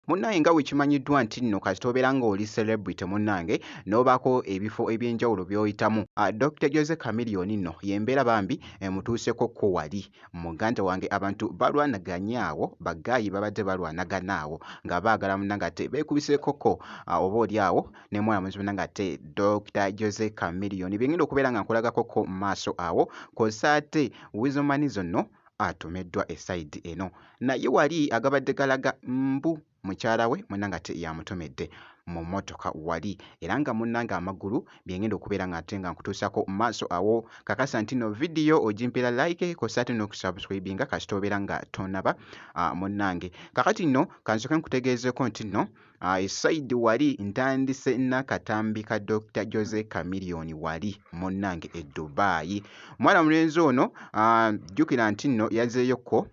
Munnaye nga bwe kimanyiddwa nti nno kasita obeera ng'oli celebrity munnange n'obaako ebifo eby'enjawulo by'oyitamu. Dr. Jose Chameleone nno y'embeera bambi emutuuseeko kko wali. Muganda wange abantu balwanaganye awo, baggaayi babadde balwanagana awo nga baagala munnange ate beekubiseeko kko oba oli awo ne mwana mulenzi munnange ate Dr. Jose Chameleone. Bye ngenda okubeera nga nkulagako kko mu maaso awo kw'ossa ate Weasel Manizo nno atomeddwa esayidi eno naye wali agabadde galaga mbu mukyala we munnange ate y'amutomedde mu mmotoka wali era nga munnange amagulu bye ngenda okubeera nga ate nga nkutuusako mu maaso awo. Kakasa nti no vidiyo ogimpeera like kw'ossa ate n'okusubscribinga kasita obeera nga tonaba munnange. Kakati nno kansooke nkutegeezeeko nti nno Esayidi wali ntandise n'akatambi ka Dokita Jose Chameleone wali munnange e Dubai. Mwana mulenzi ono jjukira nti nno yazzeeyo kko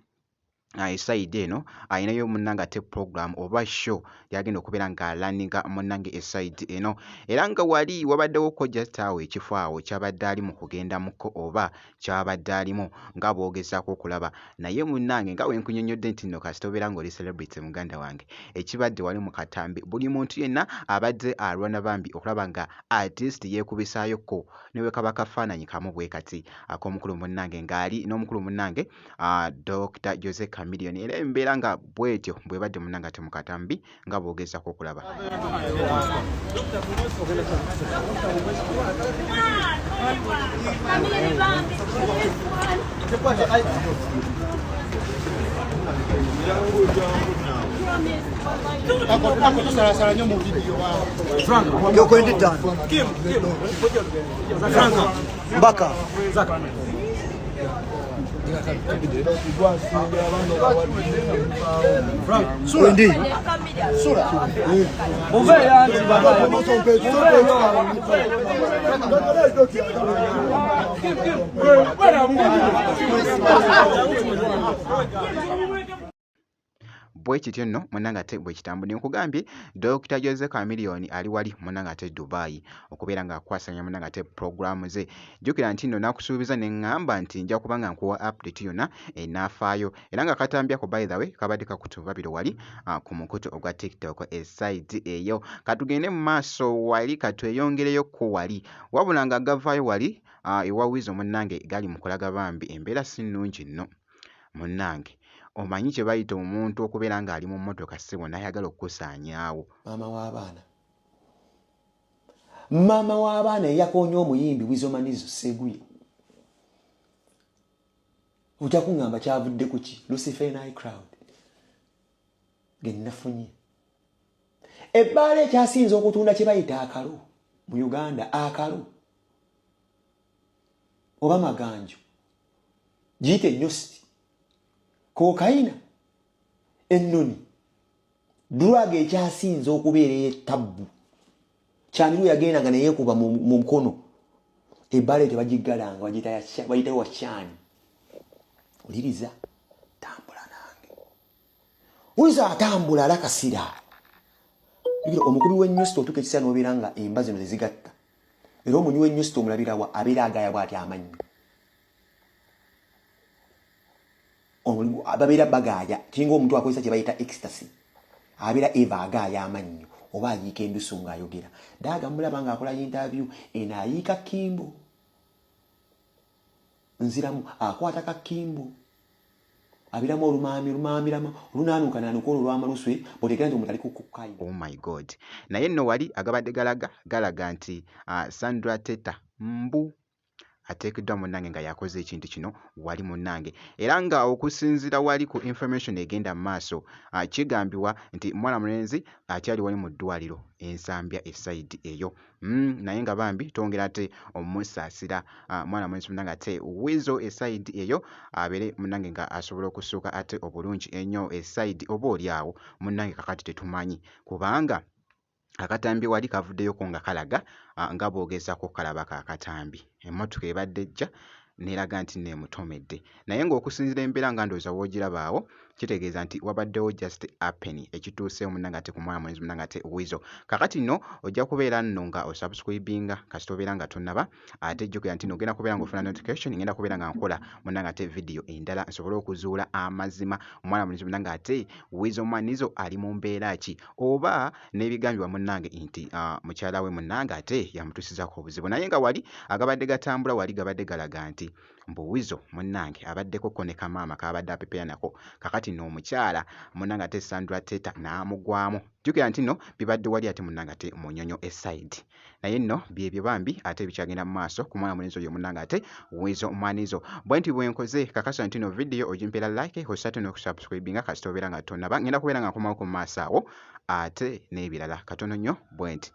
esayidi eno alinayo munnange ate program oba show gy'agenda okubeera ng'alaninga munnange esayidi eno era nga wali wabaddewo ko just awo ekifo awo ky'abadde ali mu kugendamukko oba ky'abadde alimu nga bw'ogezaako okulaba. Naye munnange nga bwe nkunnyonnyodde nti nno kasita obeera ng'oli celebrity muganda wange, ekibadde wali mu katambi buli muntu yenna abadde alwana bambi okulaba nga at least yeekubisaayokko ne bwe kaba kafaananyi kamu bwe kati ak'omukulu munnange ng'ali n'omukulu munnange Dokita Jose Chameleone era embeera nga bw'etyo bw'ebadde munnange ate mu katambi nga bw'ogezaako okulaba. Mbaka Wendi. Bwe kityo nno munnange ate bwe kitambudde. Nkugambye Dokita Jose Chameleone ali wali munnange ate Dubai okubeera ng'akwasaganya munnange ate pulogulaamu ze. Jjukira nti nno nakusuubiza ne ŋŋamba nti nja kuba nga nkuwa update yonna enaafaayo era nga akatambi ako by the way kabadde kakutte bubabiro wali ku mukutu ogwa TikTok esayidi eyo. Katugende mu maaso wali katweyongereyo ko wali wabula nga gavaayo wali ewa Weasel munnange gali mu kulaga bambi embeera si nnungi nno. Munnange omanyi kye bayita omuntu okubeera ng'ali mu mmotoka ssebo n'ayagala okukusaanyaawo. Maama w'abaana. Maama w'abaana eyakoonye omuyimbi Weasel Manizo Sseguya. Ojja kuŋŋamba kyavudde ku ki? Lucifer and I crowd. Ge nnafunye. Ebbaala ekyasinze okutunda kye bayita akalo mu Uganda, akalo oba maganjo. Giyite ennyositi, kokayina, ennoni, drug ekyasinze okubeera ey'ettabbu. Kyaniru yagendanga neyeekuba mu mukono, ebbaala eyo tebagiggalanga, bagiyitayo wakyani. Wuliriza, tambula nange. Wuliriza, atambula alakasira. Omukubi w'ennyositi otuuka ekiseera n'obeera nga emba zino tezigatta. Era omunywi w'ennyositi omulabirawa abeera agaaya bw'ati amannyo. Babeera bagaaya, kiringa omuntu akozesa kye bayita ecstasy. Abeera eva agaaya amannyo oba ayiika endusu ng'ayogera. Daaga mulaba ng'akola interview eno ayiika kimbo. Nziramu akwata ka kimbo. Abiramu olumaami olumaamiramu olunaanuuka naanuuka olwo olw'amaluswe bw'otegeera nti omuntu ali ku cocaine. Oh my God. Naye nno wali agabadde galaga galaga nti Sandra Teta mbu ateekeddwa munnange nga y'akoze ekintu kino wali munnange era nga okusinziira wali ku information egenda mu maaso kigambibwa nti mwana mulenzi akyali wali mu ddwaliro e Nsambya esayidi eyo naye nga bambi twongera ate omusaasira mwana mulenzi munnange ate Weasel esayidi eyo abeere munnange nga asobola okusuuka ate obulungi ennyo esayidi oba oli awo munnange kakati tetumanyi kubanga akatambi wali kavuddeyoko nga kalaga nga bw'ogezaako okukalabako akatambi emmotoka ebadde ejja n'eraga nti nno emutomedde naye ng'okusinziira embeera nga ndowooza w'ogiraba awo Kitegeeza nti wabaddewo just happen ekituuseewo munnange ate ku mwana mulenzi munnange ate Weasel. Kakati nno ojja kubeera nno nga osubscribinga kasita obeera nga tonnaba, ate jjukira nti nno ogenda kubeera ng'ofuna notification ngenda kubeera nga nkola munnange ate vidiyo endala nsobole okuzuula amazima omwana mulenzi munnange ate Weasel Manizo ali mu mbeera ki oba n'ebigambibwa munnange nti mukyala we munnange ate yamutuusizaako obuzibu. Naye nga wali agabadde gatambula wali gabadde galaga nti mbu Weasel munnange abaddeko ko ne kamaama k'abadde apepeya nako, kakati nno omukyala munnange ate Sandra Teta n'amugwamu. Jjukira nti nno bibadde wali ate munnange ate Munyonyo eside. Naye nno byebyo bambi ate ebikyagenda mu maaso ku mwana mulenzi oyo munnange ate Weasel Manizo. Bwe nti bwe nkoze, kakasa nti nno vidiyo ogimpeera like, ossa n'okusubscribinga kasita obeera nga tonnaba. Ngenda kubeera nga nkomawo ku maaso awo ate n'ebirala katono nnyo bwe nti.